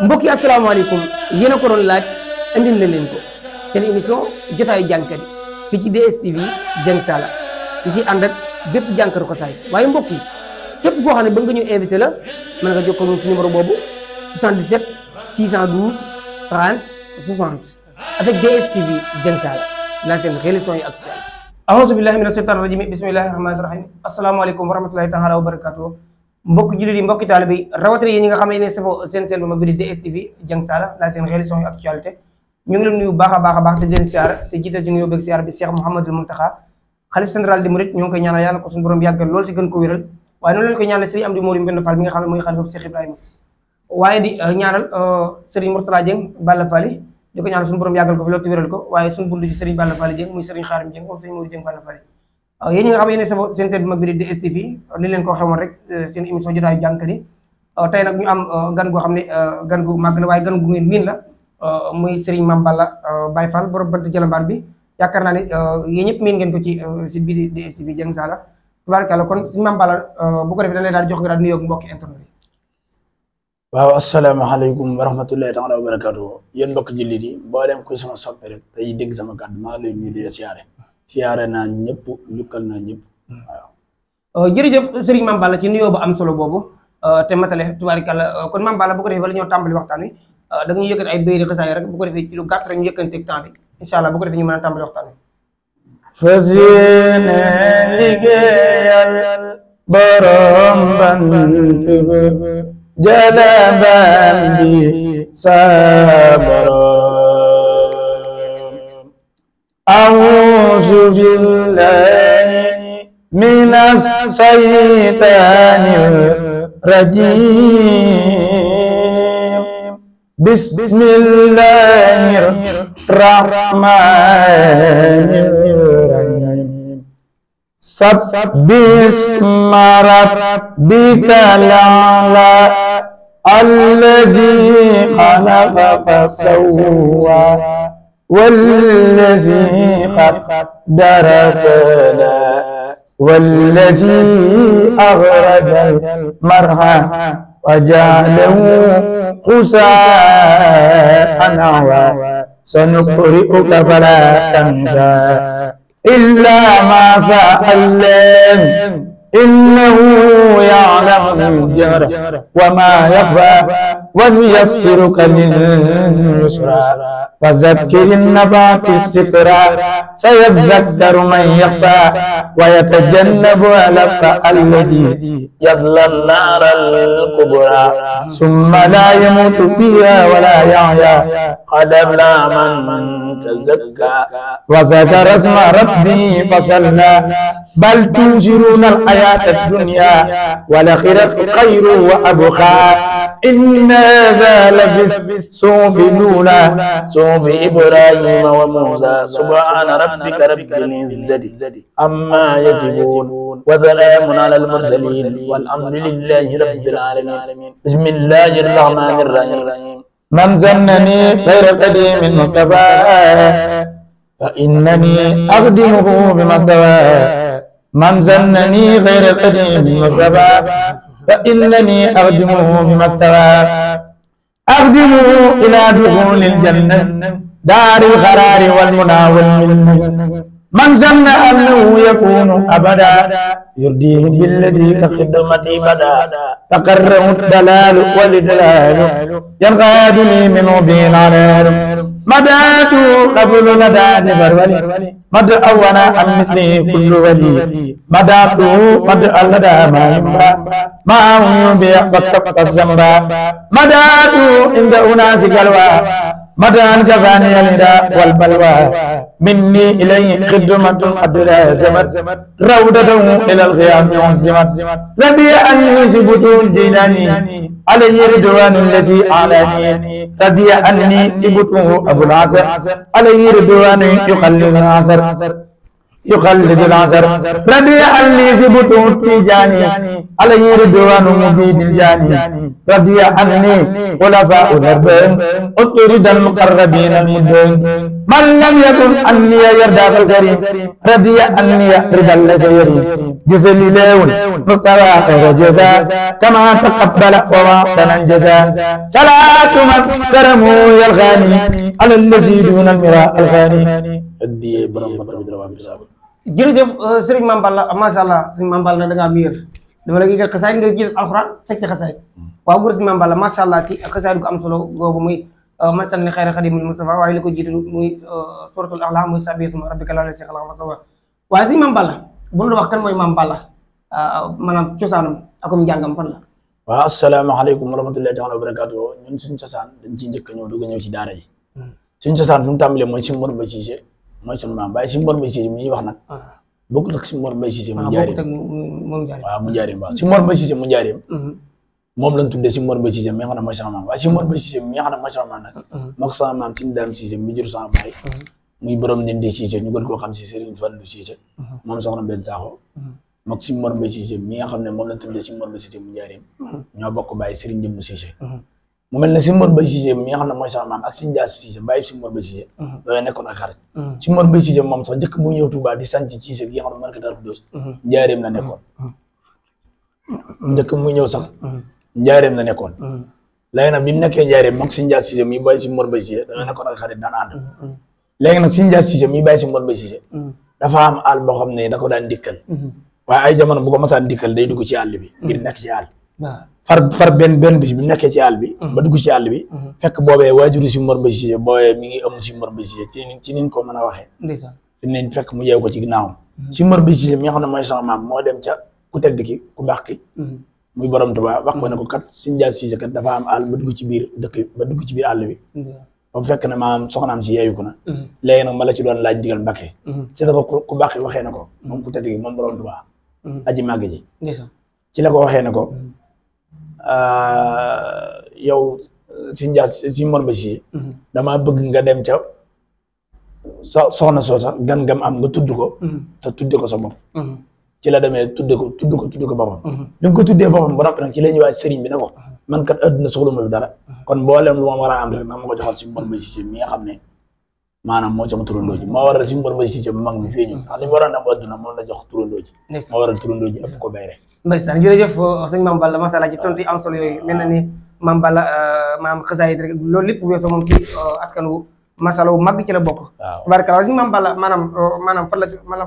mbokk yi asalaamaaleykum yéen a ko doon laaj andil na leen ko seen émission jotaayu jànkat yi fii ci DSTV Dieng Saala ñu ci ànd ak bépp jànkatu xasaay waaye mbokk yi képp koo xam ne ba nga ñu invité la mën nga jokkoo ñu ci numéro boobu 77 612 30 60 avec DSTV Dieng Saala la seen religion yi actuelle. aouzu billahi mina shaytaani rajim bismillahi rahmaani rahim asalaamaaleykum wa rahmatulahi taala wa barakatuh mbokk jullit yi mbokki taalibe yi rawatina yéen ñi nga xam ne yéen safoo seen bu mag bi di DSTV Dieng Saala la seen religion yi actualité ñu ngi leen nuyu baax a baax te leen siyaar te jiital ci nuyoo beeg siyaar bi Cheikh Mouhamadul Mountakha xalif général di Mouride ñu ngi koy ñaanal yàlla ko suñu borom yàggal loolu te gën ko wéral waaye noonu leen koy ñaanal Serigne Amdi Mori Mbène Fall bi nga xam ne mooy xalifa Cheikh Ibrahima waaye di ñaanal Serigne Mourtala Dieng Balla Fally di ko ñaanal suñu borom yàggal ko fi loolu te wéral ko waaye suñu bundu ci Serigne Balla Fally Dieng muy Serigne Khadim Dieng moom Serigne Mori Dieng Balla Fally yéen ñi nga xam ne yéen safoo seen bu mag bi di DSTV li leen ko xewoon rek seen émission jotaayu jànkat yi tey nag ñu am gan goo xam ne gan gu màgg la waaye gan gu ngeen miin la muy Serigne Mame Balla Baye Fall borom bant jalambaan bi yaakaar naa ne yéen ñëpp miin ngeen ko ci site bi di DSTV Dieng Saala tubaarkàlla kon Serigne Mame Balla bu ko defee dañ lay daal jox nga daal nuyoo ak mbokki internet yi. waaw asalaamaaleykum wa rahmatullahi taala wa barakatuh yéen mbokk jullit yi mboolem kuy sama soppe rek tey dégg sama kàddu maa ngi lay nuyu di la siyaare naa ñëpp njukkal naa ñëpp waaw. jërëjëf Serigne Mame Balla ci nuyoo bu am solo boobu te matale tubaarkàlla kon Mame Balla bu ko defee bala ñoo tàmbali waxtaan wi da nga ñu yëkkati ay béyri xasaay rek bu ko defee ci lu gàtt rek ñu yëkkanteeg temps bi incha allah bu ko defee ñu mën a tàmbali waxtaan wi. fas yéene liggéeyal borom bant jalabaan bi sa borom a'uuzu billahi minas saytaanir rajiim bismillahir rahmanir rahim sabbisma rabbikal a'la alladhi khalaqa fasawwa والذي قدر فهدى والذي أخرج المرعى وجعله غثاء نحوا سنقرئك فلا تنسى إلا ما شاء الله إنه يعلم الجهر وما يخفى ونيسرك لليسرى فذكر النبات الذكرى سيذكر من يخشى ويتجنبها الأشقى الذي يصلى النار الكبرى ثم لا يموت فيها ولا يحيا قد أفلح من تزكى وذكر اسم ربه فصلى بل توثرون الحياة الدنيا والآخرة خير وأبقى إن هذا لفي الصحف الأولى صحف إبراهيم وموسى سبحان ربك رب العزة عما يصفون وسلام على المرسلين والحمد لله رب العالمين بسم الله الرحمن الرحيم من ظنني غير قديم المصطفى فإنني أخدمه بمصطفى من ظنني غير قديم المصطفى فإنني أخدمه بمصطفى أخدمه إلى دخول الجنة دار القرار والمنى والمنة من ظن أنه يكون أبدا يرديه بالذي كخدمتي بدا تقرر الدلال والدلال ينقادني منه بين علال مدات قبل نداد برولي مد أونا عن مثله كل ولي مداته مد اللدى ما ينبع ما ينبع واتقت الزنبا مداته عند أناس قلوى مدى كفاني النداء والبلوى مني إليه خدمة قد لازمت روضته إلى الخيام عزمت رضي عني سبت الجيلاني عليه رضوان الذي أعلاني رضي عني سبته أبو العسر عليه رضوان يخلص العسر يقلد العذر رضي عني زبط التجاني عليه رضوان مبيد الجاني رضي عني خلفاء الأربعين أطرد المقربين المدين من لم يكن عني يرضى الكريم رضي عني رضا الخير جزل لون مستوى رجدا كما تقبل وما جدا صلاة من كرمه الغاني على الذي دون المراء الغاني addiye borom ba dara wa bisab jërëjëf Serigne Mame Balla macha allah Serigne Mame Balla da ngaa miir dama la gigal xasaay nga jël alxuraan teg ci xasaay waaw góor Serigne Mame Balla macha allah ci xasaay gu am solo googu muy masal ni xayra xadimul Mustafa waaye li ko jiitu muy suratul A'la muy sabbi isma rabbika laa si xalaq masawa waaye Serigne Mame Balla bu ñu wax kan mooy Mame Balla maanaam cosaanam akum njàngam fan la. waaw asalaamaaleykum wa rahmatullahi taala wa barakatuh ñun suñu cosaan dañ ciy njëkk a ñëw dugg ñëw ci daara yi suñu cosaan fi mu tàmbalee mooy si Mor Mbaye Cissé mooy sunu maam waaye si Mor Mbaye Cissé mi ñuy wax nag bokkul ak si Mor Mbaye Cissé mu njaareem waaw mu njaareem waaw si Mor Mbaye Cissé mu njaareem moom lañ tuddee si Mor Mbaye Cissé mi nga xam ne mooy sama maam waaye si Mor Mbaye Cissé mi nga xam ne mooy sama maam nag moo ko sama maam ci Daam Cissé mi jur sama baay muy borom Ndindi Cissé ñu gën koo xam si Serigne Fallou Cissé moom soxna benn Sakho mook si Mor Mbaye Cissé mi nga xam ne moom lañ tuddee si Mor Mbaye Cissé mu njaareem ñoo bokk bàyyi Serigne Jëmm Cissé mu mel ne si Mor Mbaye Cissé mi nga xam ne mooy sama maam ak si Ndiass Cissé bàyyi si Mor Mbaye Cissé dooy nekkoon ak xarit si Mor Mbaye Cissé moom sax njëkk muy ñëw Touba di sant Cissé gi nga xam ne mën ko dar ko doos njaareem la nekkoon njëkk muy ñëw sax njaareem la nekkoon léegi nag bi mu nekkee njaareem moom si Ndiass Cissé mi bàyyi si Mor Mbaye Cissé dooy nekkoon ak xarit daan ànd léegi nag si Ndiass Cissé mi bàyyi si Mor Mbaye Cissé dafa am àll boo xam ne da ko daan dikkal waaye ay jamono bu ko masaan dikkal day dugg ci àll bi ngir nekk ci àll far benn bis bi mu nekkee ci àll bi ba dugg ci àll bi fekk boobee waajuru si Mor Mbaye Cissé boobee mi ngi ëmm si Mor Mbaye Cissé ci niñ ko mën a waxee fi ne fekk mu yeew ko ci ginnaawam si Mor Mbaye Cissé mi nga xam ne mooy sama maam moo dem ca ku tedd ki ku baax ki muy borom Tuubaa wax ko ne ko kat si Ndiass Cissé kat dafa am àll ba dugg ci biir dëkk ba dugg ci biir àll bi ba fekk na maam soxnaam si yeeyu ko na léegi nag ma la ci doon laaj digal Mbàkke ci la ko ku baax ki waxee na ko moom ku tedd ki moom borom Tuubaa aji màgg ji ci la ko waxee ne ko yow si Ndiass si Mor Mbaye Cissé damaa bëgg nga dem ca soxna soosa gan gam am nga tudd ko te tudde ko sa bopp ci la demee tudde ko boppam bi nga ko tuddee boppam ba noppi nag ci la ñëwaat sëriñ bi ne ko man kat adduna soxla ma fi dara kon mboolem lu ma war a am rek nag ma ko joxal si Mor Mbaye Cissé mi nga xam ne maanaam moo sama turandoo ji moo waral si Mor Mbaye Cissé bu mag mi fii ñu ndax li mu waroon am adduna moom la jox turandoo ji moo waral turandoo ji ëpp ko bay rek ndeysaan jërëjëf sëñ Mame Balla masha Allah ci tontu yi am solo yooyu mel na ni Mame Balla maam xasaayid rek loolu lépp weesoo moom ci askan wu masha Allah wu mag ci la bokk tabaarkalla sëñ Mame Balla maanaam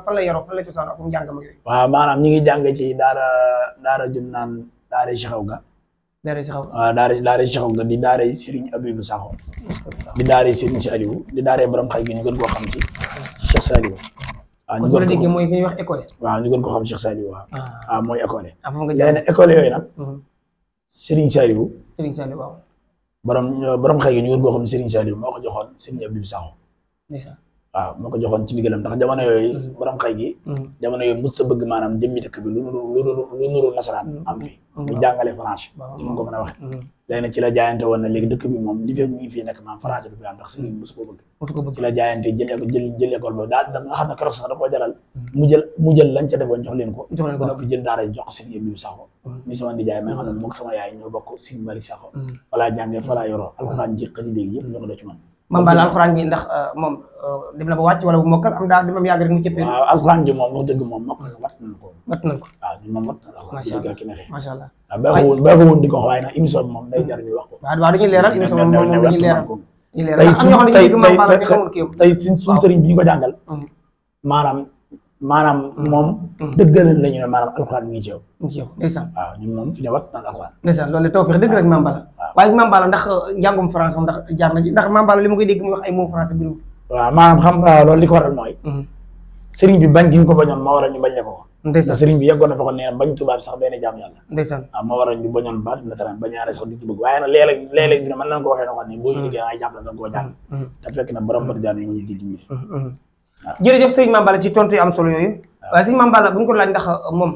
fan la yaroo fan la cosaan ak njàngam yooyu waaw maanaam ñi ngi jàng ci daara jum naan daara Cheikhaw ga waaw daara Cheikhaw ga di daara Serigne Abibou Sakho di daara Serigne Saliou di daara borom xay gi ñu gën koo xam ci Cheikh Saliou waaw ñu gën ko mooy fi ñuy wax école waaw ñu gën ko xam Cheikh Saliou waaw mooy école léegi nag école yooyu nag Serigne Saliou waaw borom xëy gi ñu gën koo xam ne Serigne Saliou moo ko joxoon Serigne Abibou Sakho waaw moo ko joxoon ci ndigalam ndax jamono yooyu borom xëy gi jamono yooyu mos a bëgg maanaam jëmmi dëkk bi lu nuru nasaraan am fi mu jàngale français ci mu ko mën a waxe léegi nag ci la jaayante woon na léegi dëkk bi moom li fekk mi ngi fii nekk maam français du fi am ndax Serigne mosu ko bëgg ci la jaayante jël école boobu daa nga xam ne keroog sax da koo jalal mu jël lañ ca defoon jox leen ko ba noppi jël daara jox ko Serigne Abibou Sakho mi sama nijaay ma nga xam ne moom sama yaay ñoo bokk Serigne Malick Sakho falaa jàngee falaa yoroo alxuraan ji xasi léegi yëpp ñoo ko def ci man Mame Balla alxuraan ji ndax moom dem na ba wàcc wala bu mokkal am daal dama yàgg rek mu cëppee waaw alxuraan ji moom wax dëgg moom mokkal wat nañ ko waaw ñun moom wat na alxuraan ki neexee macha Allah waaw baa ko woon di ko wax waaye nag émission bi moom day jar ñu wax ko waaw dañuy leeral émission moom dañuy leeral tey suñ sëriñ bi ñu ko jàngal maanaam moom dëggalal lañu ne maanaam alxuraan mi ngi ci yow ndeysaan waaw ñun moom fi ne wat na alxuraan ndeysaan loolu tawfeex dëgg rek Mame Balla waaye Mame Balla ndax njàngum français ndax jaar na ci ndax Mame Balla li ma koy dégg muy wax ay mots français biru waaw maanaam xam nga loolu li ko waral mooy sëriñ bi bañ gi ñu ko bañoon moo waral ñu bañ le ko ndeysaan sëriñ bi yeggoon na fa ko nee bañ tubaab sax benn jaam yàlla ndeysaan waaw moo waral ñu bañoon baat nasaraan bañaare sax di ci bëgg waaye nag léeg-léeg dina mën nañ ko waxee noo xam ne boo ñu liggéey ay jàpp la nga koo jàng te fekk na borom bari jaan yi ñu di dimbali jërëjëf sëriñ Mame Balla ci tontu yu am solo yooyu waaye sëriñ Mame Balla bu ñu ko laaj ndax moom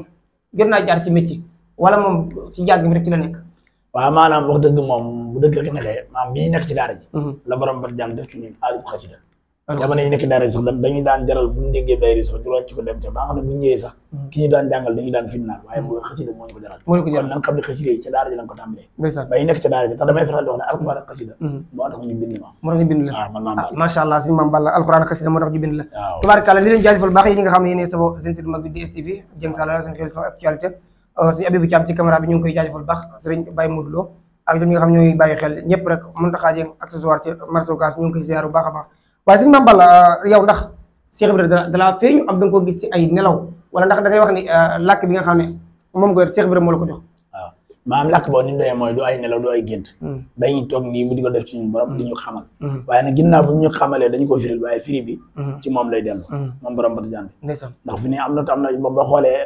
jot naa jaar ci métier wala moom ci jàng mi rek ci la nekk waaw maanaam wax dëgg moom bu dëgg rek neexee maanaam bi ñu nekk ci daara ji la borom bari jaan def ci ñun aalibu xasida jamono yi nekk daara sax dañuy daan jaral bu ñu déggee daara sax ñu ci ko dem ca ba nga xam ne bu ñu ñëwee sax ki ñu daan jàngal dañuy daan finnaal waaye bu xasida moo ñu ko jaral kon nag xam ne xasida yi ca daara ji lañ ko tàmbalee ba ñu nekk ca daara ji tax damay faral di wax ne alxuraan ak xasida moo tax ñu bind ma moo tax ñu bind la waaw man Mame Balla macha allah suñu Mame Balla alxuraan ak xasida moo tax ñu bind la tubaarkàlla li leen jaajëfal baax yi ñi nga xam ne yéen sabo seen site mag bi DSTV Dieng Saala seen xel son actualité suñu Abibou Thiam ci caméra bi ñu ngi koy jaajëfal baax sëriñ Baye Modou Lo ak ñi nga xam ñooy bàyyi xel ñëpp rek mën taxaa jeng accessoire ci marché Ocass ñu ngi koy ziar bu baax a baax waaye suñu Mame Balla yow ndax Cheikh Ibrahima dalaa feeñu am da nga ko gis ci ay nelaw wala ndax da ngay wax ni làkk bi nga xam ne moom nga Cheikh Ibrahima moo la ko jox waaw maanaam làkk boobu ni mu doyee mooy du ay nelaw du ay gént dañuy toog nii mu di ko def ci ñun borom di ñu xamal waaye nag ginnaaw bu ñu xamalee dañu ko firil waaye firi bi ci moom lay dellu moom borom batu jaan bi ndax fi ne am na ba xoolee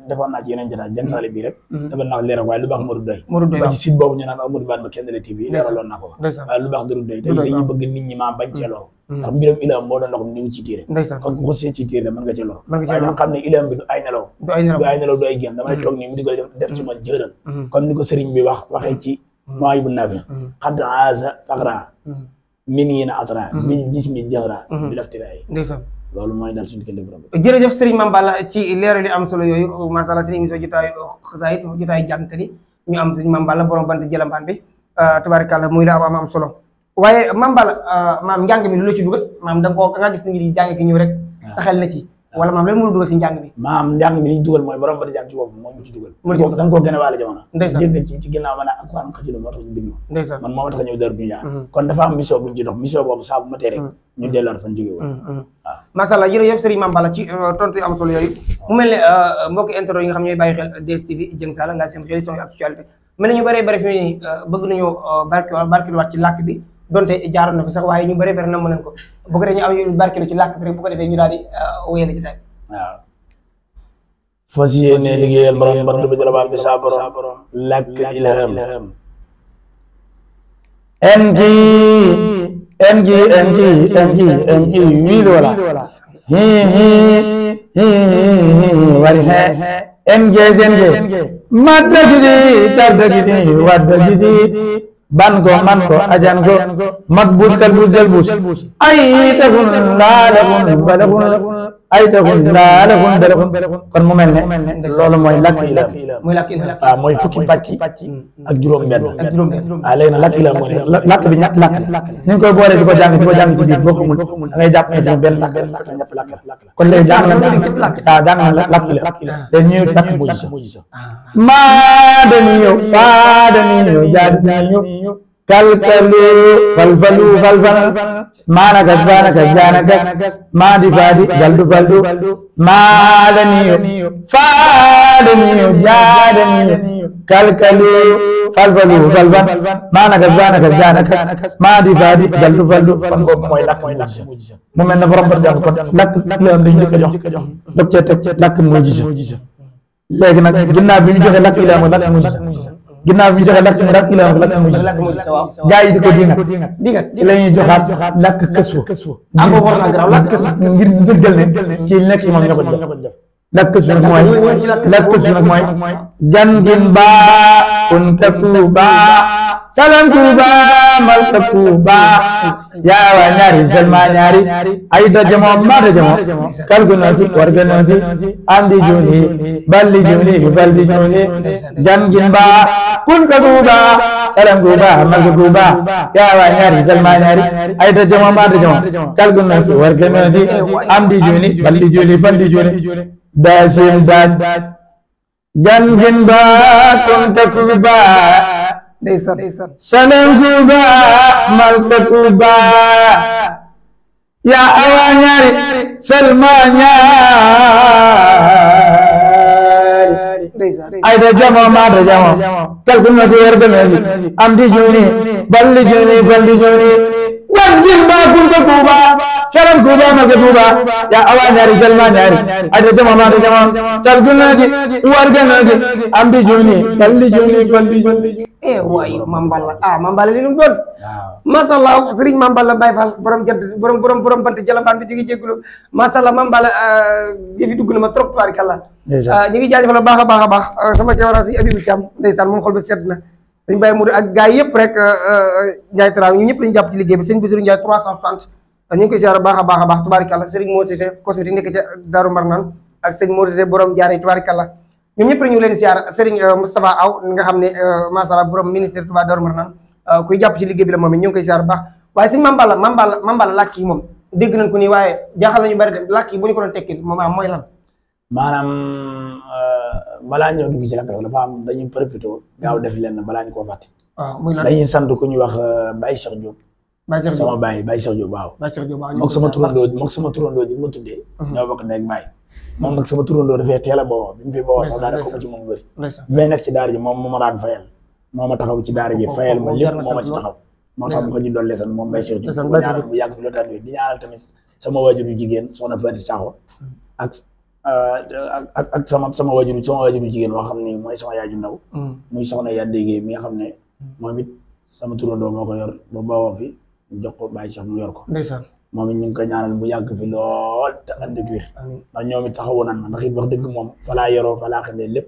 defoon naa ci yeneen jotaay Dieng Saala bii rek dafa naa leeral waaye lu baax Modou Doy ba ci site boobu ñu naan Amadou Bane ba kenn la TV leeraloon naa ko waaye lu baax Modou Doy tey dañuy bëgg nit ñi maa bañ cee loru ndax mbiram ilam moo doon loo xam ne ñu ci téere kon ku xosee ci téere mën nga ci loru waaye nag xam ne ilam bi du ay nelaw du ay nelaw du ay génn damay toog nii mu di ko def ci man jëral comme ni ko sëriñ bi waxee ci mooy bu nafi xadd aasa faqra min yi na asra bi gis mi jëra bi laftiraay loolu mooy daal suñu diggante borom jërëjëf sëriñ Mame Balla ci leeral yi am solo yooyu macha allah seen émission jotaayu xasaayit jotaayu jàngkat yi ñu am sëriñ Mame Balla borom bant jëlambaan bi tubaarikàlla muy la am solo waaye Mame Balla maam njàng mi lu la ci dugal maam da nga gis ni ngi di jàng ki ñëw rek sa xel na ci wala maam lan moo la dugal ci njàng mi maam njàng mi li ñu dugal mooy borom bati jàng ci bopp moo ñu ci dugal da nga koo gën a waale jamono jël ci ginnaaw ma ne ak am xasida moo tax ñu bind man moo tax ñëw Darou Dunya kon dafa am mission buñ ci dox mission boobu saa bu matee rek ñu delluwaat fan jóge woon waaw macha allah jërëjëf Serigne Mame Balla ci tontu yu am solo yooyu mu mel ne mbokki intro yi nga xam ñooy bàyyi xel DSTV Dieng Saala la seen xel son actualité mel ne ñu bëree bëri fi mu ne bëgg nañoo barkeeluwaat ci làkk bi donte jaaroon na ko sax waaye ñu bëree bëri namm nañ ko bu ko defee ñu am ñu barkeelu ci làkk bi rek bu ko defee ñu daal di wéyale ci tay waaw fas yéene liggéeyal borom barke bi jëlabaan bi saa borom làkk ilham NG wiil wala wari NG madda gidi tarda gidi wadda gidi ban ko man ko ajan ko matbuus kalbuus jalbuus ay takun laalakun balakun ay takun laalakun balakun kon mu mel ne loolu mooy làkk ilam waaw mooy fukki pàcc ak juróom benn waaw léegi nag làkk ilam mooy làkk bi ñett làkk ni ñu koy boolee di ko jàng ci biir boo xamul da ngay jàpp ne benn làkk ñett làkk kon léegi jàng na làkk ilam léegi ñëw ci làkk mujj sa maa dañuy ñëw jaadu kalkalu falfalu falfal maanakas baanakas jaanakas maadi faadi galdu faldu maadaniyo faadaniyo jaadaniyo kalkalu falfalu falfal maanakas baanakas jaanakas maadi faadi galdu faldu kon boobu mooy làkk mujj sa mu mel ne borom ba jàng kon làkk la am dañu ko jox dog cee teg làkk mujj sa léegi nag ginnaaw bi ñu joxe làkk ila mooy làkk mujj sa ginnaaw bi ñu joxe làkk ila mooy làkk mujj sa gaa yi di ko dingat ci la ñuy joxaat làkk kësfu ngir dëggal ne ci nekk ci moom ñoo ko def làkk kësfu nag mooy jangin baa unta kuubaa salam kuubaa malka kuubaa yaawa ñaari selma ñaari ay dajamo ma dajamo kalgunosi warganosi andi joni balli joni balli joni jangin baa kunta kuubaa salam kuubaa malka kuubaa yaawa ñaari selma ñaari ay dajamo ma dajamo kalgunosi warganosi andi joni balli joni balli joni dasim daaj jangin baa kunta kuubaa salam kuuba malka kuuba yaa awa ñaari salma ñaari ayda jamo maada jamo kalkunoti werganasi amdi joni balli joni balli joni jangin ba kunta kuuba salam kuuba malka kuuba yaa awa ñaari salma ñaari ayda jamo maada jamo kalkunoti werganasi amdi joni balli joni balli joni waaye Mame Balla Mame Balla li nu doon masha Allah Serigne Mame Balla Baye Fall borom jant borom bant jalambaan bi ñu ngi jégalu masha Allah Mame Balla yëfi dugg na ma trop tubaarikàlla ñu ngi jaajëfal baax a baax sama kewara si Abibou Thiam ndeysaan moom xol ba sedd na dañ bàyyi mu ak gars yëpp rek Ndiaye Tra ñu ñëpp lañu jàpp ci liggéey bi sëñ Bassirou Ndiaye 360 ñu ngi koy ziar baax a baax tubaarikàlla Serigne Mor Cissé cosmétique nekk ca Darou Marnane ak Serigne Mor Cissé borom jaare tubaarikàlla ñoom ñëpp rek ñu ngi leen ziar Serigne Moustapha Aw nga xam ne macha allah borom ministère Touba Darou Marnane kuy jàpp ci liggéey bi la moom it ñu ngi koy ziar bu baax waaye sëñ Mamballa làkk yi moom dégg nañ ko nii waaye jaaxal nañu bari de làkk yi bu ñu ko doon tekkil moom mooy lan maanaam balaa ñëw dugg ci lakk dafa am dañuy profité gaaw def lenn balaa ñu koo fàtte. waaw muy lan dañuy sant ku ñuy wax Baye Cheikh Diop. sama baay Baye Cheikh Diop waaw. Baye Cheikh Diop waaw moom sama turandoo ji ma tuddee. ñoo bokk ndey ak baay. moom nag sama turandoo dafay teel a bowoo bi mu fi bowoo sax daanaka ko ci moom bëri. bi may nekk ci daara ji moom moo ma daan fayal. moo ma taxaw ci daara ji fayal ma lépp moo ma ci taxaw. moo tax ko ñu doon leesan moom Baye Cheikh Diop. bu ñaanal bu yàgg fi lootaan di ñaanal tamit sama waajuru jigéen soxna Fatou Sakho ak sama wajuru jigéen boo xam ne mooy sama yaay ju ndaw muy soxna Yandégué mi nga xam ne moom it sama turandoo moo ko yor ba bawoo fi jox ko Baye Cheikh mu yor ko ndeysaan moom it ñu ngi koy ñaanal mu yàgg fi lool te ànd ak wér ndax ñoom it taxawu nan ma ndax it wax dëgg moom falaa yoroo falaa xamee lépp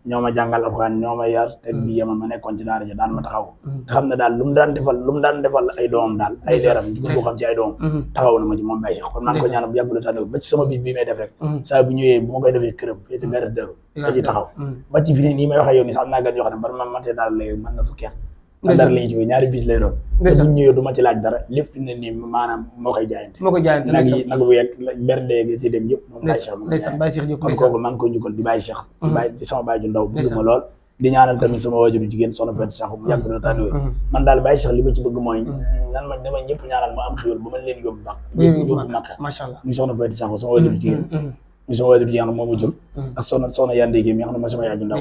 ñoo ma jàngal alxuraan ñoo ma yar te bi yema ma nekkoon ci daara ja daan ma taxaw nga xam ne daal lu mu daan defal ay doomam daal ay leeram jugul boo xam ci ay doomam taxaw na ma ci moom Baye Cheikh kon maa ngi ko ñaanal bu yàgg la tànn ba ci sama bis bi may def rek saa bu ñëwee bu ma koy defee këram fii ci benn dëru da ci taxaw ba ci fi ne nii may waxee yow ni sax am naa gan yoo xam ne bar ma matee daal lay mën na fukki at dara la ñuy jógee ñaari bis lay doon te bu ñëwee du ma ci laaj dara lépp fi ne nii maanaam moo koy jaayante nag bu yegg bernde gi ci dem yëpp moom Baye Cheikh kon kooku maa ngi koy njukkal di Baye Cheikh di sama baay ju ndaw bëgg ma lool di ñaanal tamit sama waajuru jigéen soxna Fatou Sakho mu yàgg na tànn man daal Baye Cheikh li ma ci bëgg mooy nan ma dama ñëpp ñaanal ma am xéwal ba ma leen yóbbu baax yóbbu Makka macha allah muy soxna Fatou Sakho sama waajuru jigéen ñu sama waajur jigéen moo ma jur ak soxna Yandégué mi nga xam ne ma sama yaay ju ndaw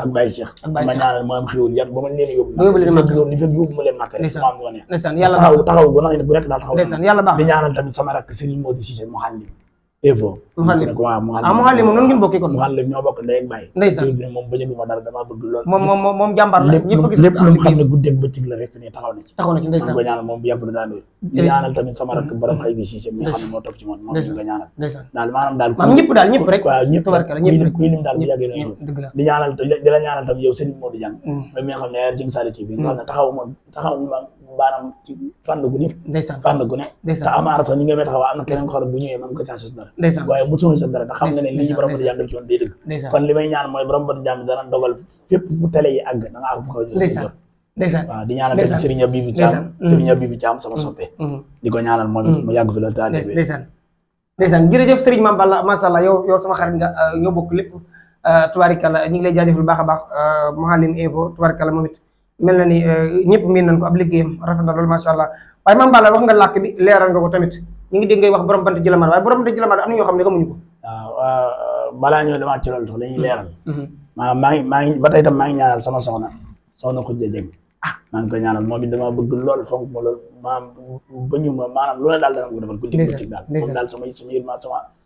ak Baye Cheikh ma ñaanal ma am xéwal yàlla ba ma leen yóbbu li fekk yóbbu ma leen Makka rek ma am lu ma ne taxaw gu nax ne bu rek daal taxaw di ñaanal tamit sama rakk Serigne Modou Cissé mu xàllim Evo Mouhalim moom noonu ngeen bokkee kon Mouhalim ñoo bokk ndey ak baay ndeysaan moom bañu ma dara damaa bëgg lool moom jàmbaar la ñëpp gis lépp lu mu xam ne guddeeg bëccëg la rek ne taxaw na ci ndeysaan ko ñaanal moom bu yàgg daan di ñaanal tamit sama rakk borom xëy bi Cissé mi nga xam ne moo topp ci moom moom nga ñaanal daal maanaam daal ñëpp rek waaw ñëpp kuy lim daal bu yàggee la di ñaanal di la ñaanal tamit yow Serigne Modou Diang mi nga xam ne yaa jëm Sali TV nga xam ne taxaw ma maanaam ci fànn gu ne fànn gu ne te amaana sax ni nga may taxaw am na keneen ko xam ne bu ñëwee man ko saa sos dara waaye bu suma sa dara ndax xam nga ne li ñu borom bati jàmm ci woon day dëgg kon li may ñaan mooy borom bati jàmm dana dogal fépp fu télé yi àgg da nga àgg fu ko waaw di ñaanal tamit Serigne Abibou Thiam sama soppe di ko ñaanal moom mu yàgg fi la taal ndeysaan jërëjëf Serigne Mame Balla masha Allah yow sama xarit nga ñoo bokk lépp tubaarikàlla ñu ngi lay jaajëfal baax a baax Mouhalim Info tubaarikàlla moom it mel na ni ñëpp miin nañ ko ab liggéeyam rafet na loolu macha allah waaye Mame Balla wax nga làkk bi leeral nga ko tamit ñu ngi dégg ngay wax borom bant jëlamaan waaye borom bant jëlamaan am na ñoo xam ne xamuñu ko waaw balaa ñëw demaat ci loolu sax la ñuy leeral maanaam maa ngi ba tey tam maa ngi ñaanal sama soxna Khoudia Dieng maa ngi koy ñaanal moom it dama bëgg lool fonk ma lool maanaam lu ne daal dana ko defal guddi bëccëg daal moom daal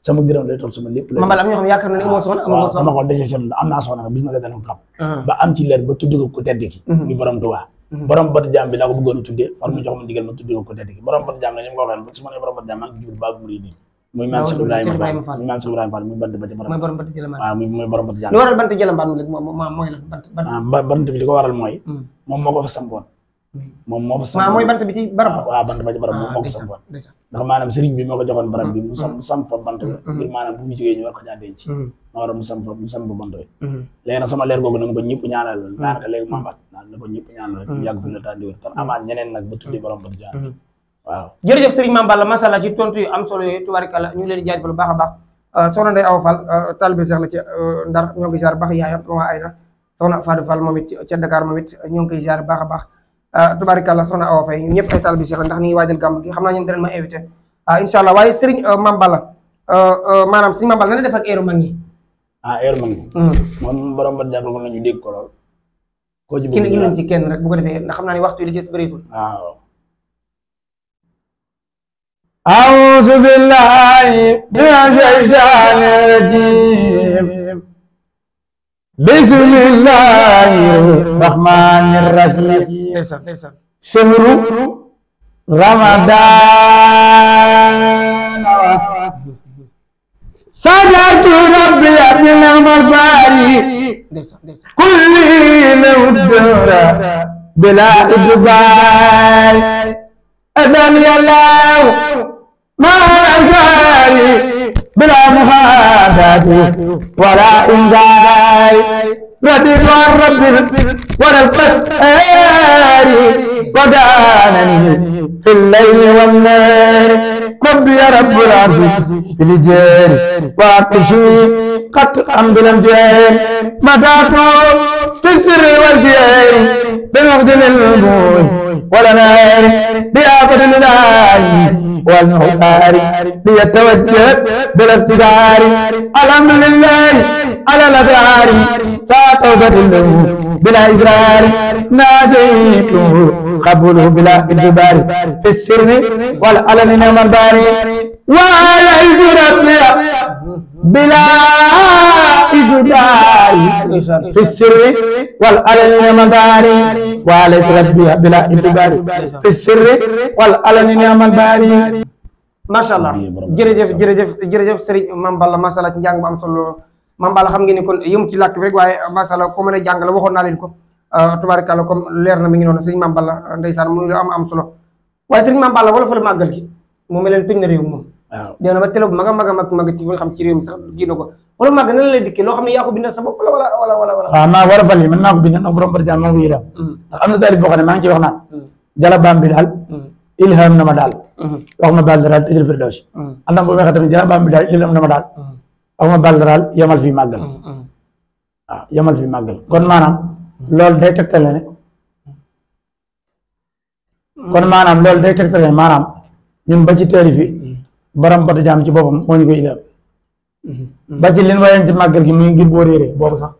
sama gërëm lay toll sama lépp la Mame Balla am ñoo xam yaakaar na ne amoo soxna waaw sama xol décision la am naa soxna bis na la dana ko xam ba am ci leer ba tudd ko ku tedd ki muy borom Tuubaa borom batu jàmm bi laa ko bëggoon a tuddee far mu jox ma ndigal ma tuddee ko ku tedd ki borom batu jàmm la ni ma ko waxee su ma nee borom batu jàmm maa ngi jublu baabu murid yi muy maam Cheikh Ibrahima Fall muy bant ba ci borom borom bant jëlamaan waaw muy borom batu jàmm lu waral bant jëlamaan mooy lan bant bi li ko waral mooy moom moo ko fa sampoon moom moo fa sampoon mooy bant bi ci barab waaw bant ba ci barab moom moo ko sampoon ndax maanaam sëriñ bi moo ko joxoon barab bi mu samp fa bant bi ngir maanaam bu mu jógee ñu war ko caa denc moo waral mu samp bant bi léegi nag sama leer googu na ko ñëpp ñaanal la daanaka léegi maamat na ko ñëpp ñaanal rek ñu yàgg fi la tànn di wér kon amaat ñeneen nag ba tuddee borom bant jàmm waaw jërëjëf Serigne Mame Balla masha Allah ci tontu yu am solo yooyu tubaarikàlla ñu ngi leen di jaajëfal baax a baax soxna Ndeye Awa Fall taalibe Seex la ci Ndar ñoo ngi ziar baax yaayam waa Ayda soxna Fadou Fall moom it ca Dakar moom it ñoo ngi koy ziar baax a baax tubaarikàlla soxna Awa Faye ñëpp ay taalibe Seex la ndax ñu ngi waajal gàmm gi xam naa ñu danañ ma invité incha allah waaye Serigne Mame Balla maanaam Serigne Mame Balla na def ak heure mag ñi heure mag ñi moom borom ba jàppal ko nañu dégg ko lool koo ci bëgg ñu ci kenn rek bu ko defee ndax xam naa ni waxtu li ci bëreetul waaw أعوذ بالله من الشيطان الرجيم بسم الله الرحمن الرحيم شهر رمضان صدقت ربي من المباري كل الدور بلا إجبار أذن الله ما أنزاري بلا مهادات ولا إنذار رضيت عن رب ولا القهار ودانني في الليل والنهار ربي يا رب العرش بالجار وعطشي قد حمد الأمجار مدعت في السر والجار بمقدم الموت ولا نار بآفة الله والمختار ليتوجه بلا استدار الحمد لله على الأبرار ساتوبة له بلا إزرار ناديته قبله بلا إجبار في السر والعلن نعم الباري وعلى ربي بلا إجبار في السر والعلن نعم الباري وعلى ربي بلا إجبار في السر والعلن نعم الباري macha allah jërëjëf Serigne Mame Balla macha allah ci njàng bu am solo Mame Balla xam ngeen ni kon yëm ci làkk bi rek waaye macha allah ko mën a jàng la waxoon naa leen ko tubaarikàlla comme leer na mi ngi noonu Serigne Mame Balla ndeysaan muy lu am solo waaye Serigne Mame Balla wala fa la màggal gi moom mel leen tëj na réew moom waaw dee na ba télé bu mag ci nga xam ci réew mi sax génn ko wala màgg na la lay dikkee loo xam ne yaa ko bindal sa bopp wala waaw maa war a fal yi man maa ko bindal nag borom barjaan maa ko yëram ndax am na taarif boo xam ne maa ngi ciy wax naan jala baam bi daal ilham na ma daal wax ma baal daal tëjal firdawsi am na bu waxee tamit jala baam bi daal ilham na ma daal wax ma baal daal yemal fii màggal waaw yemal fii màggal kon maanaam loolu day tegtale ne maanaam ñun ba ci taarif yi borom batu jaam ci boppam moo ñu koy ilham ba ci leen wayen ci màggal gi muy ngir boo réeree boobu sax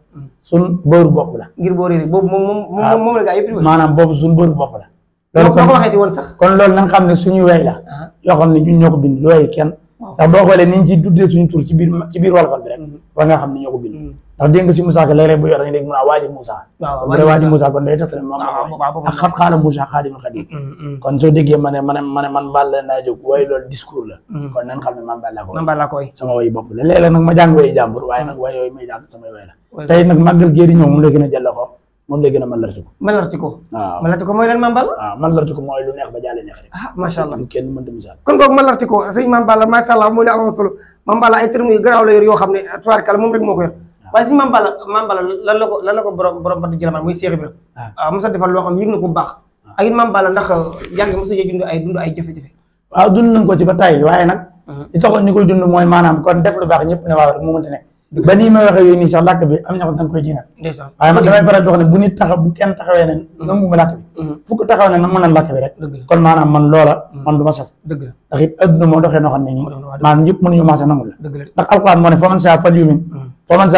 sun bóoru bopp la ngir boo réeree boobu moom la gaa yëpp maanaam boobu sun bóoru bopp la loolu kon waxee woon sax kon loolu nañ xam ne suñu wey la yoo xam ne ñun ñoo ko bind lu wey kenn ndax boo xoolee ni ñu ci duddee suñu tur ci biir wolofal bi rek war nga xam ne ñoo ko bind ndax dégg nga si Moussa Ka léeg-léeg bu yor dañu dégg mu naa waaji Moussa bu dee waaji Moussa kon day tax ne moom ak xam xaala Moussa Xaadimul Xaadim kon soo déggee ma ne man Balla naa jóg waaye loolu discours la kon nañ xam ne man Balla koy sama way bopp la léeg-léeg nag ma jàng way jàmbur waaye nag way yooyu may jàng samay way la tey nag màggal géeri ñëw mu lay gën a jàll ko moom lay gën a malartiku waaw malartiku mooy leen Mame Balla waaw malartiku mooy lu neex ba jàlle neex rek macha allah lu kenn mënta misaal kon boog malartiku sëñ Mame Balla macha allah mooy lu amoon solo Mame Balla ay termes yu garaaw la yor yoo xam ne tubaarkalla moom rek moo ko yor waaye sëñ Mame Balla lan la ko borom bati jëlamaan muy Cheikh Ibra waaw mos a defal loo xam ne yëg na ko bu baax ak it Mame Balla ndax jàng mos a dund ay jafe-jafe waaw dund nañ ko ci ba tey waaye nag li taxoon ñu koy dund mooy maanaam kon def lu baax ñëpp ne waaw rek mu mënta nekk ba nii may waxee yooyu nii sax làkk bi am na ko da nga koy jiinat waaye man damay faral di wax ne bu kenn taxawee ne nangu ma làkk bi fukk taxaw ne na mën a làkk bi rek kon maanaam man loola man du ma saf ndax it adduna moo doxee noo xam ne nii maanaam ñëpp mënuñu maase nangu la ndax alquran moo ne fa man saa fal yumin fa man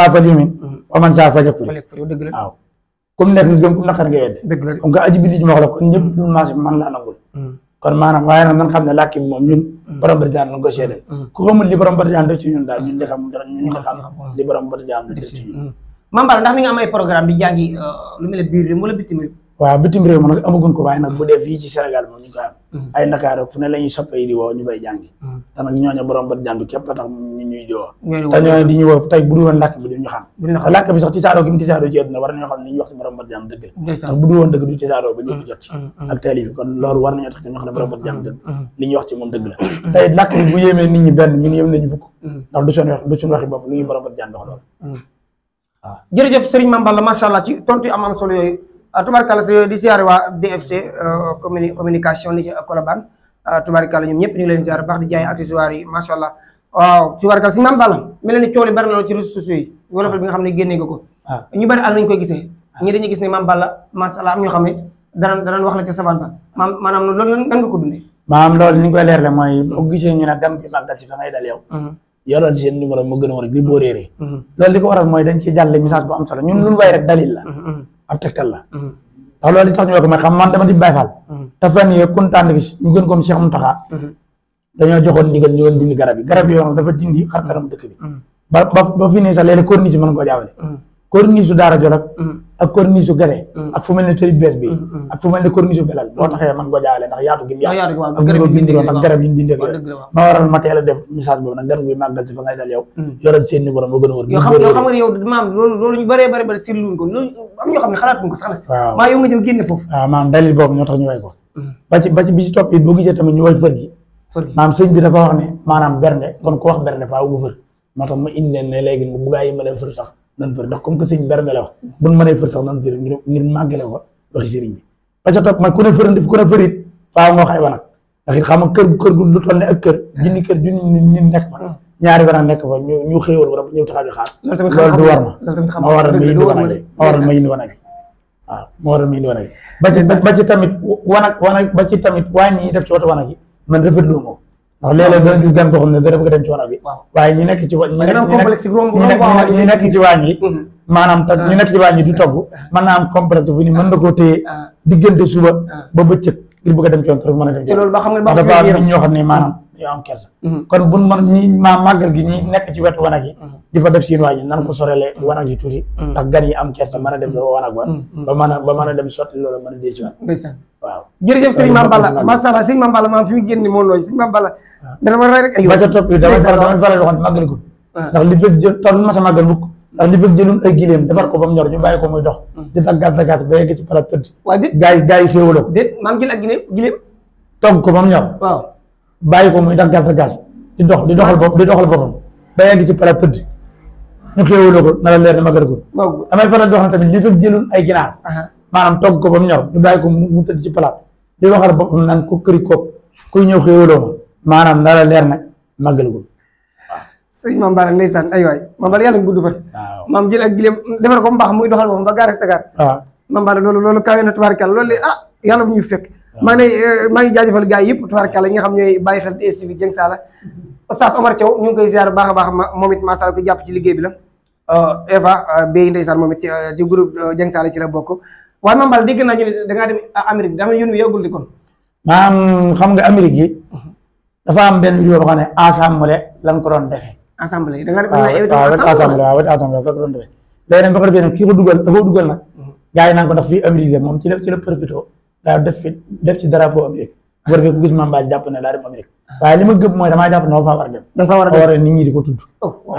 saa fal yakfur waaw comme nekk nga gëm comme naqar nga yedde comme que aji bi di ci ma wax la kon ñëpp du maase man laa nangul kon maanaam waaye nag nan xam ne làkk bi moom ñun borom Barjaan la ko seede ku xamul li borom Barjaan def ci ñun daal ñun li xam li borom Barjaan def ci ñun Mame Balla ndax mi nga am ay programme di jàngi lu mel ne biir réew wala bitim réew waaw bitim réew ma nag amaguñ ko waaye nag bu dee fii ci Sénégal moom ñu koy am ay Ndakaar fu ne la ñuy soppe yi di woo ñu koy jàngi te nag ñooñu borom Barjaan bi képp tax ñu ñuy di woo te ñooñu di ñu woo tey bu dul woon làkk bi du ñu xam te làkk bi sax tisaaroo gi mu tisaaroo ci àdduna war nañoo xam ne li ñuy wax ci borom Barjaan dëgg ndax bu dul woon dëgg du tisaaroo ba ñëpp jot ci ak télé bi kon loolu war nañoo tax ñu xam ne borom Barjaan dëgg li ñuy wax ci moom dëgg la tey làkk bi bu yéemee nit ñi benn ñun yëm nañu fukk ndax du suñu waxi bopp lu ñuy borom Barjaan wax loolu waaw jërëjëf Serigne Mame Balla macha allah ci tontu yu am solo yooyu tubaarkàlla di siyaare waa DFC communication ni ci Colobane tubaarkàlla ñoom ñëpp ñu ngi leen siyaare baax di jaay accessoires yi macha allah waaw tubaarkàlla Serigne Mame Balla mel ni coow li bari na ci réseaux sociaux yi wolofal bi nga xam ne génnee nga ko ñu bari ak nañu koy gisee ñi dañuy gis ne Mame Balla macha allah am ñoo xam ne danañ wax la ca savane ba maanaam loolu nan nga ko dundee maanaam loolu ni ñu koy leerle mooy boo gisee ñu ne dem bi màggal si fa ngay dal yow yoral seen numéro moo gën a war rek li boo réeree loolu li ko waral mooy dañ ci jàlle message bu am solo ñun luñu way rek dalil la ab tegtal la ndax loolu li tax ñu wax ko mooy xam man dama di Baay Faal te fan yii kontaan gis ñu gën comme Cheikh Mountakha dañoo joxoon ndigal ñu woon dindi garab yi yoon dafa dindi xar kanam dëkk bi ba fi ne sax léeg-léeg corniche bi mën koo jaawale corniche su Daara Jolof ak corniche su Gade ak fu mel ne tëri bees bi ak fu mel ne corniche su Belal boo taxee mën koo jaawale ndax yaatu gi yaatu ak garab yi ñu dindi ak yooyu ma waral ma teel a def message boobu nag gan guy màggal ci fa ngay dal yow yoral seen numéro moo gën a wër yoo xam nga yow maam loolu ñu bëree sirluñ ko loolu am ñoo xam ne xalaatuñ ko sax la maa yow nga jëw génne foofu waaw maam dalil boobu ñoo tax ñu way ko ba ci bi ci topp it boo gisee tamit ñu way fër gi maanaam sëñ bi dafa wax ne maanaam bernde kon ku wax bernde faaw bu fër moo tax ma indi leen ne léegi bu gaa yi mënee fër sax nan fër ndax comme que sëñ bernde la wax buñ mënee fër sax nan fër ngir màggale ko waxi sëriñ bi ba ca topp man ku ne fërandi ku ne fërit faaw nga wax ay wanag ndax it xam nga kër gu lu toll ne ak kër junni nit nekk fa ñaari wanag nekk fa ñu xéewal wala ñëw taxaw di xaar loolu du war ma waral ma indi wanag waaw moo waral ma indi wanag ba ci tamit wanag ba ci tamit waañ yi def ci woto wanag yi man rafetlu moo ndax léeg-léeg dana gis gan boo xam ne dana bëgg dem ci wanag bi waaye ñi nekk ci ñi nekk ci waañ yi maanaam te ñu nekk ci waañ yi du togg mën naa am complexe bu ni mën na koo téye diggante suba ba bëccëg ngir bëgg a dem ci woon rek mën a dem ci loolu dafa am nit ñoo xam ne maanaam dañoo am kersa kon buñ mën ñi màggal gi ñi nekk ci wetu wanag yi di fa def seen waañ yi nan ko sorele wanag yi tuuti ndax gan yi am kersa mën a dem ba wanag ba mën a dem sotti loolu mën a dee ci waat waaw jërëjëf Serigne Mame Balla macha Allah Serigne Mame Balla maam fi mu génn moom looy Serigne Mame Balla dana ma rek ay ba ca topp damay faral di wax màggal ko ndax li fekk jël toll ma sa màggal mukk ndax li fekk jëlun ay gileem defar ko ba mu ñor ñu bàyyi ko muy dox di taggat ba yegg ci pala tëdd waaw déet gaa yi xéewaloo ko déet maam jël ak gileem togg ko ba mu ñor waaw bàyyi ko muy taggat di doxal boppam ba yegg ci pala tëdd ñu xéewaloo ko na la leer ne màggal ko damay faral di wax ne tamit li fekk jëlun ay ginaar maanaam togg ko ba mu ñor ñu bàyyi ko mu tëdd ci palaat di waxal boppam naan ko këri koog kuy ñëw xéewaloo ma maanaam na la leer nag màggalagul waaw sëñ Mame Balla ndeysaan ay waay Mame Balla yàlla nga gudd fan maam jël ak gileem defar ko mbaax muy doxal moom ba gaare Dakar waaw Mame Balla loolu kawe na tubaarkàlla loolu yàlla bu ñu fekk maa ngi jaajëfal gars yi yëpp tubaarkàlla yi nga xam ñooy bàyyi xel DSTV Dieng Saala Oustaz Omar Thiaw ñu ngi koy ziar baax a baax moom it macha Allah ko jàpp ci liggéey bi la Eva Bey ndeysaan moom it ci groupe Dieng Saala ci la bokk waaye Mame Balla dégg naa ñu ne dangaa dem Amérique dama yónni yàggul di kon maanaam xam nga Amérique yi dafa am benn vidéo boo xam ne assemblée lañ ko doon defee assemblée da nga assemblée fa ko doon defee léegi nag ba ko defee nag kii ko dugal dafa dugal nag gars yi naan ko ndax fii Amérique moom ci la profité daa def ci drapeau Amérique bu defee ku gis Mame Balla jàpp ne daa dem Amérique waaye li ma gëm mooy damaa jàpp ne ma faa war a dem dafa war a nit ñi di ko tudd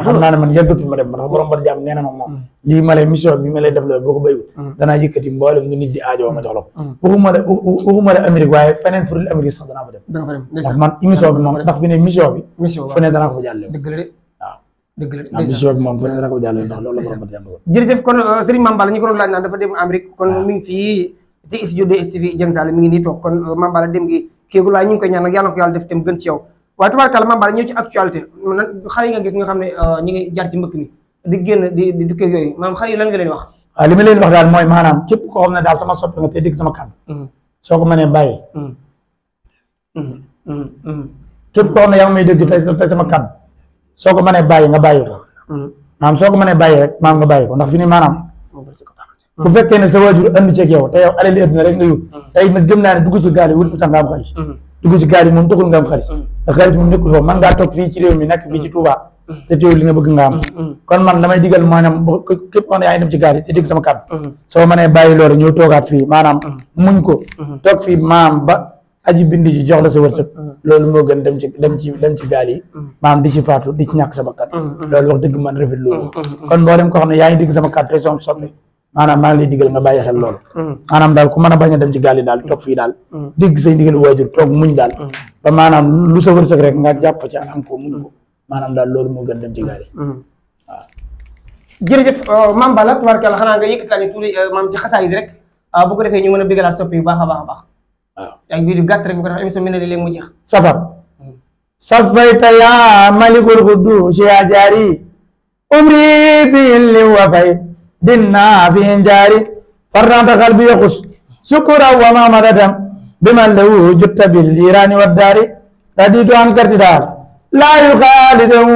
xam naa ne man yàggatul ma dem ndax borom bar jàmm nee na ma moom lii ma lay mission bi ma lay def loolu boo ko béywut danaa yëkkati mboolem nu nit di aajoo ma jox la ko waxuma la Amérique waaye feneen fu dul Amérique sax danaa fa dem ndax man émission bi moom ndax fi ne mission bi fu ne danaa ko fa jàlle waaw mission bi moom fu ne danaa ko fa jàlle ndax loolu la borom bar jàmm jërëjëf kon Serigne Mame Balla ñu ko doon laaj naan dafa dem Amérique kon mi ngi fii ci studio DSTV Dieng Saala mi ngi nii toog kon Mame Balla dem gi kéegul waaye ñu ngi koy ñaan nag yàlla na ko yàlla def tam gën ci yow waaye tubaarkàlla Mame Balla ñëw ci actualité xale yi nga gis nga xam ne ñi ngi jaar ci mbëkk mi di génn di dukkee yooyu maanaam xale yi lan nga leen wax waaw li ma leen wax daal mooy maanaam képp koo xam ne daal sama soppi nga te dégg sama kàddu soo ko mënee bàyyi képp koo xam ne yaa ngi may dégg tey sama kàddu soo ko mënee bàyyi nga bàyyi ko maanaam soo ko mënee bàyyi rek maanaam nga bàyyi ko ndax fi ni maanaam bu fekkee ne sa waajur andi ceeg yow te yow alali adduna rek nga yóbbu tey nag gëm naa ne dugg ci gaal yi wut fi tax nga am xaalis dugg ci gaal yi moom taxul nga am xaalis ndax xaalis moom nekkul foofu man ngaa toog fii ci réew mi nekk fii ci Touba te teewul li nga bëgg nga am kon man damay digal maanaam képp koo xam ne yaa ngi dem ci gaal yi te dégg sama kàddu soo mënee bàyyi loolu ñëw toogaat fii maanaam muñ ko toog fii maanaam ba aji bindi ci jox la sa wërsëg loolu moo gën dem ci gaal yi maanaam di ci faatu di ci ñàkk sa bakkan loolu wax dëgg man rafet loolu kon boo dem koo xam ne yaa ngi dégg sama kàddu te soom soppi maanaam maa ngi lay digal nga bàyyi xel loolu maanaam daal ku mën a bañ a dem ci gaal yi daal toog fii daal dégg say ndigal waajur toog muñ daal ba maanaam lu sa wërsëg rek nga jàpp ca am ko muñ ko maanaam daal loolu moo gën dem ci gaal yi waaw jërëjëf Mame Balla tubaarkalla xanaa nga yëkkataa ñu tuuti maam ci xasaay yi rek bu ko defee ñu mën a bégalaat soppi yu baax a baax a baax waaw ay vidéo gàtt rek bu ko defee émission bi ne léegi mu jeex safar safayta yaa malikul quddus yaa jaari umri bi li wa fay dinna fi jaari farnata qalbi yaxus sukura wa ma madatam biman lahu jutta bil jirani wa daari raditu an kartidal la yukhalidahu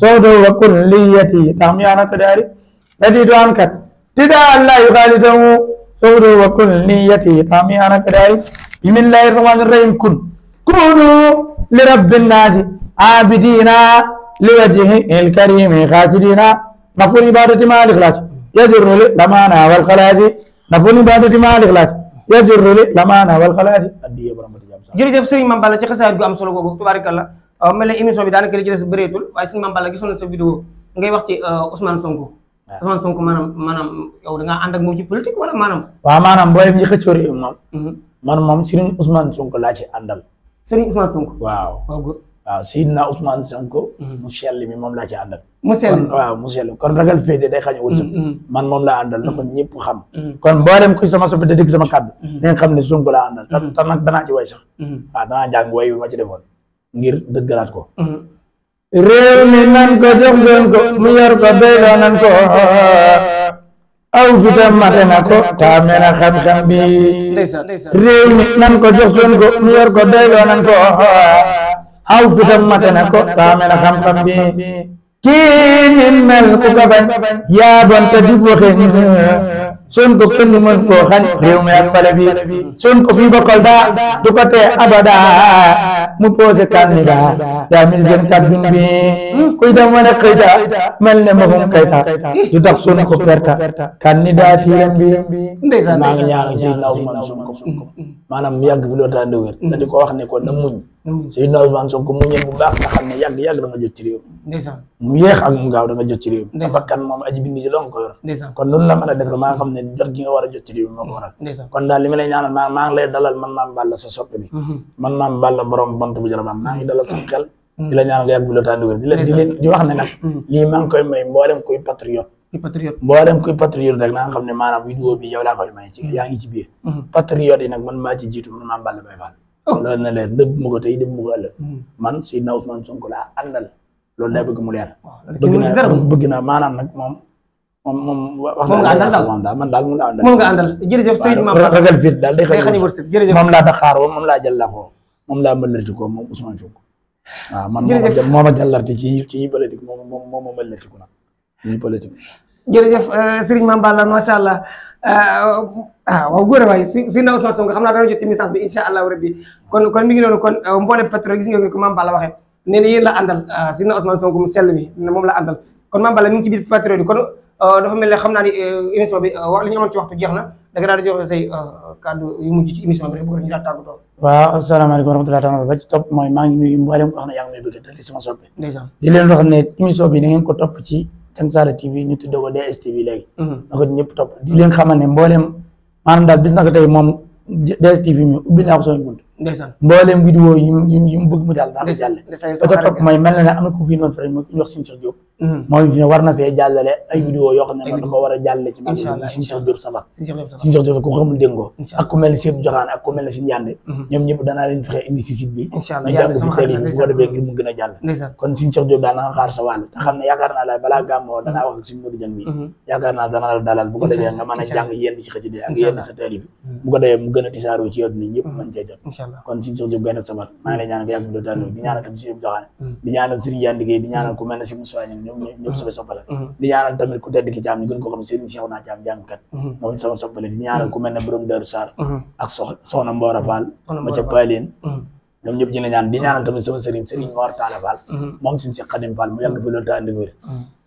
sawdu wa kulliyati tahmiyana kadari raditu an kartidal la yukhalidahu sawdu wa kulliyati tahmiyana kadari bismillahir rahmanir rahim kunu li rabbin nasi abidina liwajhihi al karim khasidina nafur ibadati ma al ikhlas يجر لمانا والخلاص نفون بادتي ما الإخلاص يجر لمانا والخلاص addiya borom jërëjëf Serigne Mame Balla ci xasaayid gu am solo googu tubaarikàlla mel ne émission bi daanaka li ci des bëreetul waaye Serigne Mame Balla gisoon na sa vidéo ngay wax ci Ousmane Sonko Ousmane Sonko maanaam yow da ngaa ànd ak moom ci politique wala maanaam waaw maanaam booy ñi xëccoo réew moom man moom Serigne Ousmane Sonko laa ci àndal Serigne Ousmane Sonko. waaw waaw góor. waaw Seydina Ousmane Sonko. mu sell mi moom laa ci àndal. mu sell waaw mu sell kon ragal féete day xañ a wërsëg. man moom laa àndal na ko ñëpp xam. kon mboolem kuy sama soppe te dégg sama kàddu di nga xam ne Sonko laa àndal te nag danaa ci way sax waaw danaa jàng way bi ma ci defoon ngir dëggalaat ko. réew mi nan ko jox Sonko mu yor ko béyloo nan ko aw fitam mate na ko taame na xam-xam bi réew mi nan ko jox Sonko mu yor ko béyloo nan ko aw fitam mate na ko taame na xam-xam bi kii ni mel ku ko bañ yaa bon te di waxee Sonko kenn mën koo xañ réew mi ak pale bi Sonko fii ba Kolda du ko tee abada mu posé candidat 2024 bin bi kuy dem wane xëyta mel ne Mahum Keita du tax Sonko perta candidature bi maa ngi ñaan Seydina Ousmane Sonko maanaam mu yàgg fi loolu taa ndëwér te di ko wax ne ko na muñ Seydina Ousmane Sonko muñal bu baax nga xam ne yàgg da nga jot ci réew mu yéex ak mu gaaw da nga jot ci réew mi dafa kan moom aji bindi ji loo ko yor kon loolu la mën a def maa nga xam ne jot gi nga war a jot ci réew mi moo ko waral kon daal li ma lay ñaanal maa ngi lay dalal man Mame Balla sa soppe bi man Mame Balla borom bant bu jara maa ngi dalal sama xel di la ñaanal nga yàgg fi loolu taa ndëwér di wax ne nag lii maa ngi koy may mboolem kuy patriote mboolem kuy patriote rek na nga xam ne maanaam vidéo bi yow laa koy may ci yaa ngi ci biir patriote yi nag man maa ci jiitu man Mame Balla Baye Fall loolu na leer dëgg mu ko tey dëgg mu ko ëllëg man Seydina Ousmane Sonko laa àndal loolu day bëgg mu leer bëgg naa maanaam nag moom wax na man daal moom laa àndal moom nga àndal jërëjëf Serigne Mame Balla ragal fit daal day xañ wërsëg jërëjëf moom laa Dakar moom laa jàllaxoo moom laa mëlati ko moom Ousmane Sonko waaw man moo ma jàllarti ci politique moom ma mëlati ko nag ñi politique jërëjëf Serigne Mame Balla macha allah waaw góor waay Seydina Ousmane Sonko xam naa dana jot ci message bi incha allahu rabbi kon mi ngi noonu kon mboolem pétrole gis nga ko Mame Balla waxee nee na yéen la àndal Seydina Ousmane Sonko mu sell mi moom la àndal kon Mame Balla mi ngi ci biir pétrole bi kon dafa mel ne xam naa ni émission bi wax li ñu amoon ci waxtu jeex na da nga daal di joxe say kàddu yu mujj ci émission bi rek bëgg ñu daal tàggatoo. waaw asalaamaaleykum wa rahmatulah taala ba ci topp mooy maa ngi nuyu mboolem ko xam ne yaa ngi may bëgg te sama soppe ndeysaan di leen wax ne émission bi na ngeen ko topp ci Dieng TV ñu tuddee ko DSTV léegi na ko ñëpp topp di leen xamal ne mboolem maanaam daal bis naka tey moom DSTV mi ubbi naa ko samay bunt ndeysaan mboolem vidéo yi mu bëgg mu jàll daa ko jàlle ba ca topp mooy mel na ne am na ko fii noonu fere mooy ku ñu wax Serigne Cheikh Diop moom fi ne war na fee jàllale ay vidéo yoo xam ne man da ko war a jàllale ci Serigne Cheikh Diop Sabar Serigne Cheikh Diop ku xamul déngoo ak ku mel ni Seydou Joxaan ak ku mel ni Serigne Yande ñoom ñëpp danaa leen fexe indi si site bi ñu jàng fi télé bi bu ko defee ngir mu gën a jàll kon Serigne Cheikh Diop daal na nga xaar sa wàll te xam ne yaakaar naa la balaa gàmmoo danaa wax ak Serigne Modou Dieng bi yaakaar naa dana la dalal bu ko defee nga mën a jàng yenn ci xëcc ak yenn sa télé bi bu ko defee mu gën a tisaaroo ci yoon ni ñëpp mën cee jot kon Serigne Cheikh Diop Gaynde Sabar maa ngi lay ñaan nga yàgg do daal di ñaanal tam Serigne Joxaan di ñaanal Serigne Yande Gueye di ñaanal ku mel ne Serigne Moussa ñoom sama soppale di ñaanal tamit ku tedd ki Caam ñu gën ko xam Serigne Cheikh naa Caam jàngkat moom sama soppale di ñaanal ku mel ne borom Darou Sarr ak soxna Mbora Fall ma ca Paleen ñoom ñëpp ñu la ñaan di ñaanal tamit sama Serigne Mor Talla Fall moom Serigne Cheikh Khadim Fall mu yàgg fi loolu te ànd wér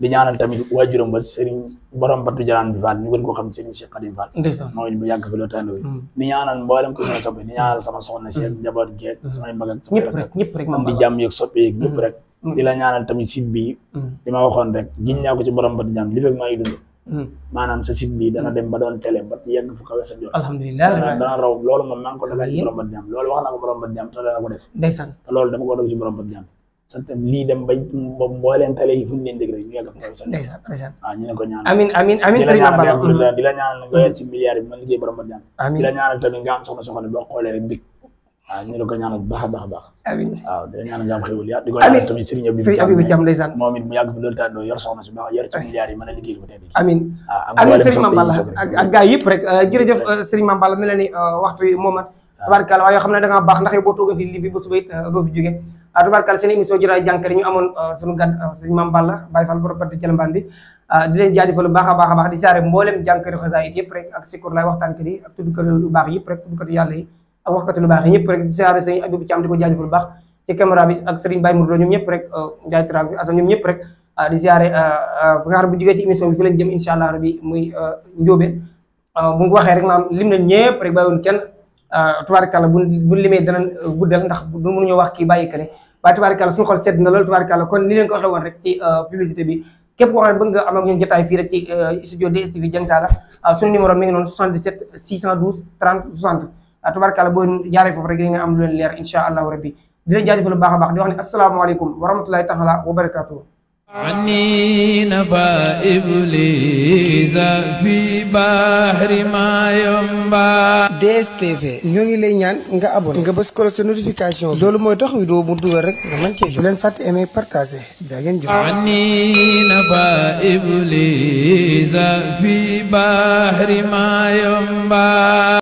di ñaanal tamit waajuram ba Serigne borom Batu Jaraan bi Fall ñu gën ko xam Serigne Cheikh Khadim Fall moom mu yàgg fi loolu te ànd wér di ñaanal mboolem ko sama soppe di ñaanal sama soxna Cheikh njaboot geeg samay mag ak sama rek am di jàmm yeeg soppe yeeg ñëpp rek di la ñaanal tamit site bi li ma waxoon rek giñ naa ko ci borom Batu Jaraan li fekk maa ngi dund maanaam sa site bi dana dem ba doon télé ba yegg fu kawe sa jot alhamdulilah dana raw loolu moom maa ngi ko defee ci borom Batu Jaraan loolu wax naa ko borom Batu Jaraan te dana ko def ndeysaan te loolu dama ko def ci borom Batu Jaraan sant lii dem ba mbooleen télé yi fu ñu leen dégg rek ñu yegg fu kawe sa jot waaw ñu ne ko ñaan amiin Serigne Mame Balla di la ñaanal nga yegg ci milliards yi man liggéey borom Batu Jaraan di la ñaanal tamit nga am soxna boo xoolee rek big waaw ñu ne ko ñaanal bu baax a baax a baax amiin waaw di la ñaanal nga am xéwal ya di ko ñaanal tamit Serigne Abibou Thiam ndeysaan moom it mu yàgg fi loolu tàndoo yor soxna su baax yor ci milliards yi mën a liggéey ko tey amiin Serigne Mame Balla ak gars yëpp rek jërëjëf Serigne Mame Balla mel na ni waxtu yi moomat tabarkalla waaye xam ne da ngaa baax ndax yow boo toogee fii lii fi ba suba it doo fi jógee tabarkalla seen émission jotaay jànkari ñu amoon suñu gan Serigne Mame Balla Baye Fall borom Bati Thielembane bi di leen jaajëfal bu baax a baax di saare mboolem jànkari xasaayid yëpp rek ak sikkur laay waxtaankat yi ak tuddkat lu baax yëpp rek tuddkat yàlla yi ak waxkat lu baax yi ñëpp rek di saare Serigne Abibou Thiam di ko jaajëfal bu baax ci caméra bi ak Serigne Baye Mourdo ñoom ñëpp rek Ndiaye Tra bi Assane ñoom ñëpp rek di siyaare ba nga xam bu jógee ci émission bi fi lañ jëm incha allah rabbi muy njóobeen bu nga waxee rek maam lim nañ ñëpp rek bàyyiwuñ kenn tubaarkàlla bu limee danañ guddal ndax du mënuñoo wax kii bàyyi kale waaye tubaarkàlla suñu xol sedd na loolu tubaarkàlla kon ni leen ko waxee woon rek ci publicité bi képp koo xam ne bëgg nga am ak ñun jotaay fii rek ci studio DSTV Dieng Saala suñu numéro mi ngi noonu 77 612 30 60 tubaarkàlla boo jaaree foofu rek di nga am lu leen leer incha allahu rabbi di leen jaajëfal lu baax a baax di wax ne asalaamaaleykum wa rahmatullahi taala wa barakatuh عني نبا إبليس في بحر ما ينبع DSTV ñoo ngi lay ñaan nga abonné nga bës ko sa notification loolu mooy tax vidéo bu dugal rek nga mën cee jot leen fàtte aimer partager jaa ngeen jëf عني نبا إبليس في بحر ما ينبع